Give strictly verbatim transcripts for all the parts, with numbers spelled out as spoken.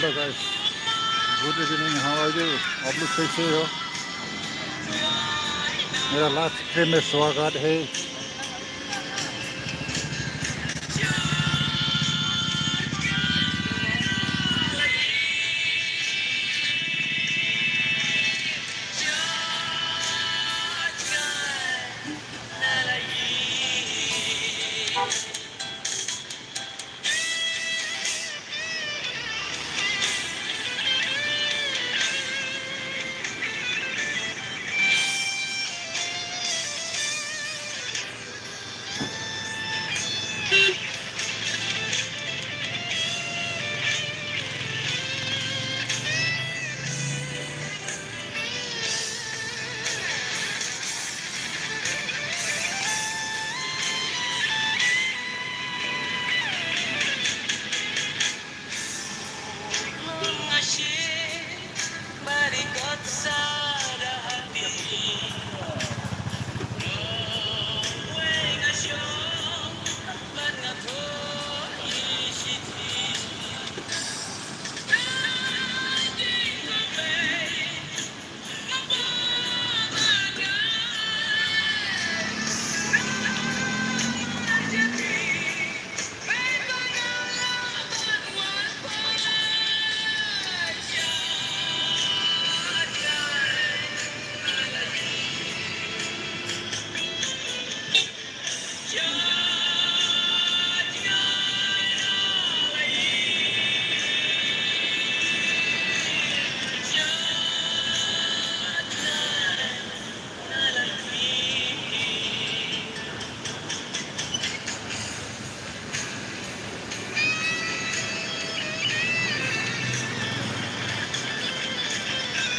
Hello guys, good evening, how are you? आप लोग कैसे हो? मेरा लास्ट ट्रिप में स्वागत है।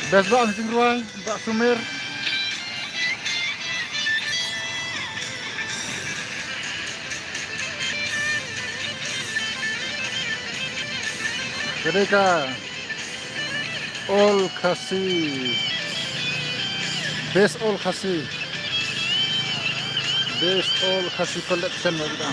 Best ba ang jingrwai, ba Sumir. Kedai ka All Khasi. Best All Khasi. Best All Khasi collection ba kita.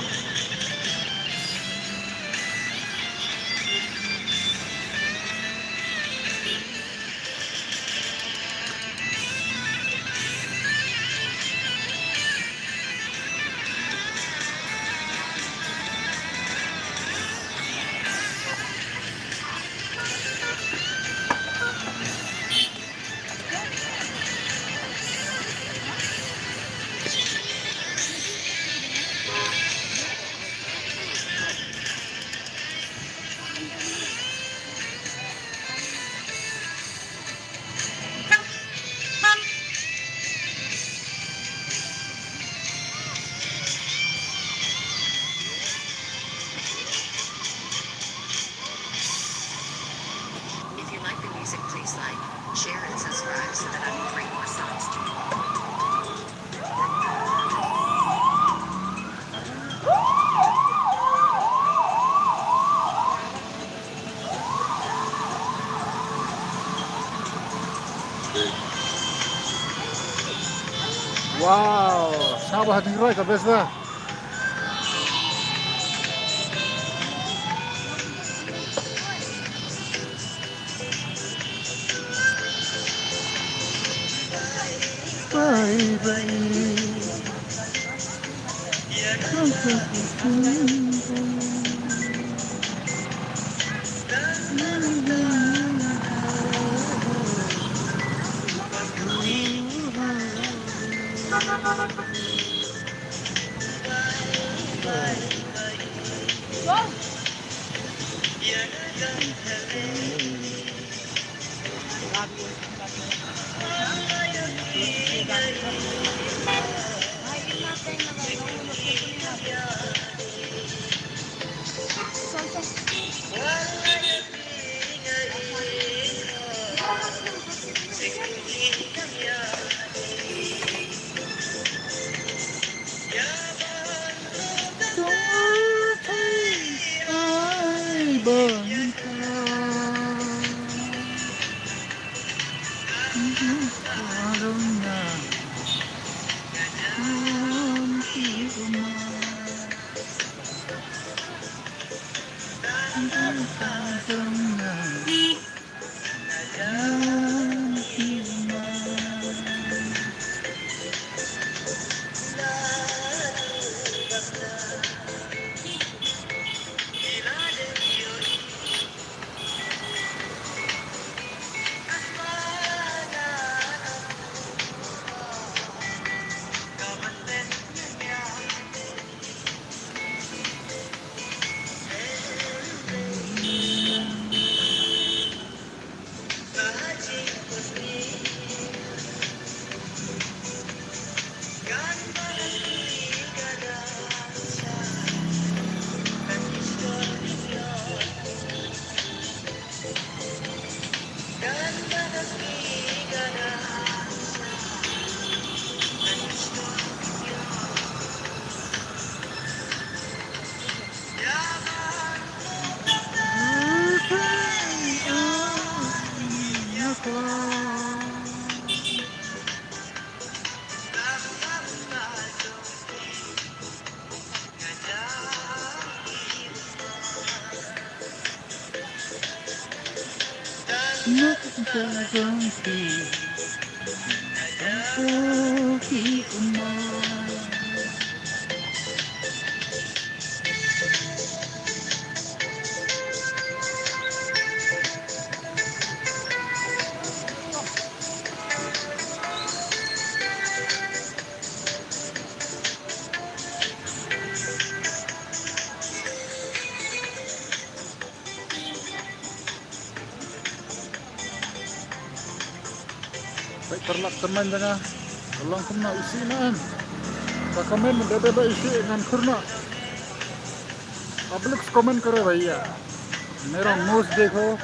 If you like the music, please like, share, and subscribe so that I can bring more songs to you. Wow, sngewbha jingrwai ka best ba. Bye bye. Peit paralok tymmen jong nga. Ka long kumno, isih noh em? Ka comment mynta ba isih ngan khur noh. Public comment kare bhaiya. Mera muh dekho.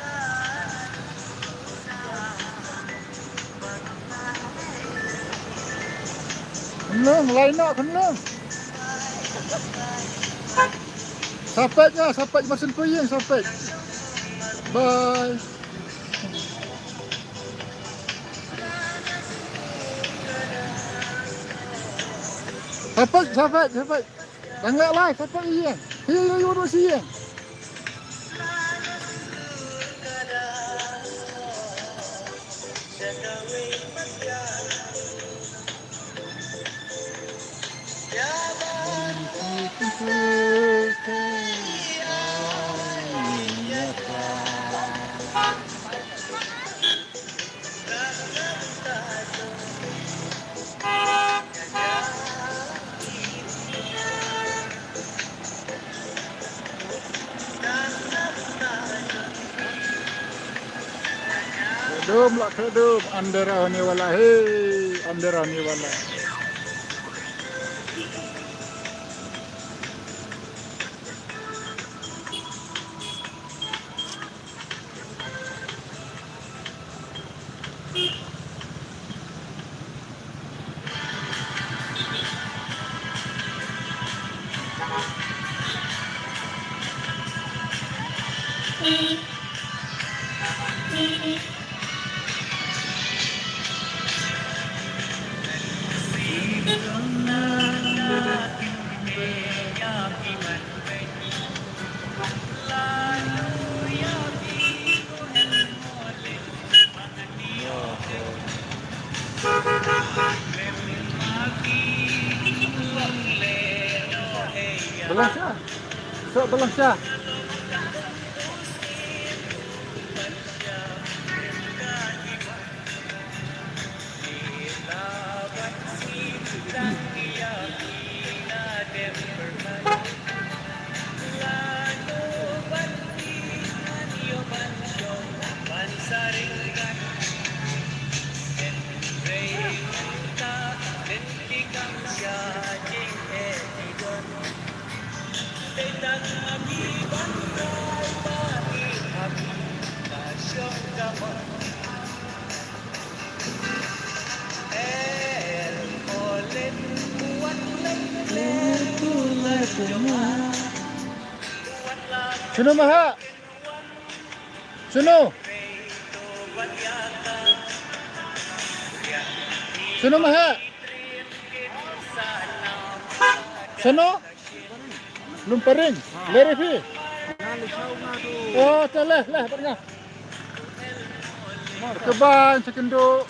Khynlung, lai noh khynlung. Sa peit nga, sa peit, mar shen phew ïing sa peit. Bye. Sa peit, sa peit, sa peit. Dang leh lai, sa peit ïing. Hi, hi, hi, hi, hi. Dum la khe dum, andhera hone wala hai, andhera hone wala. Balang sha. Sok balang sha. Shano maha? Shano? Shano maha? Shano? Lumparing. Lere phi? Oh, te leh, leh, bad nga. Ka ban, sa kynduh.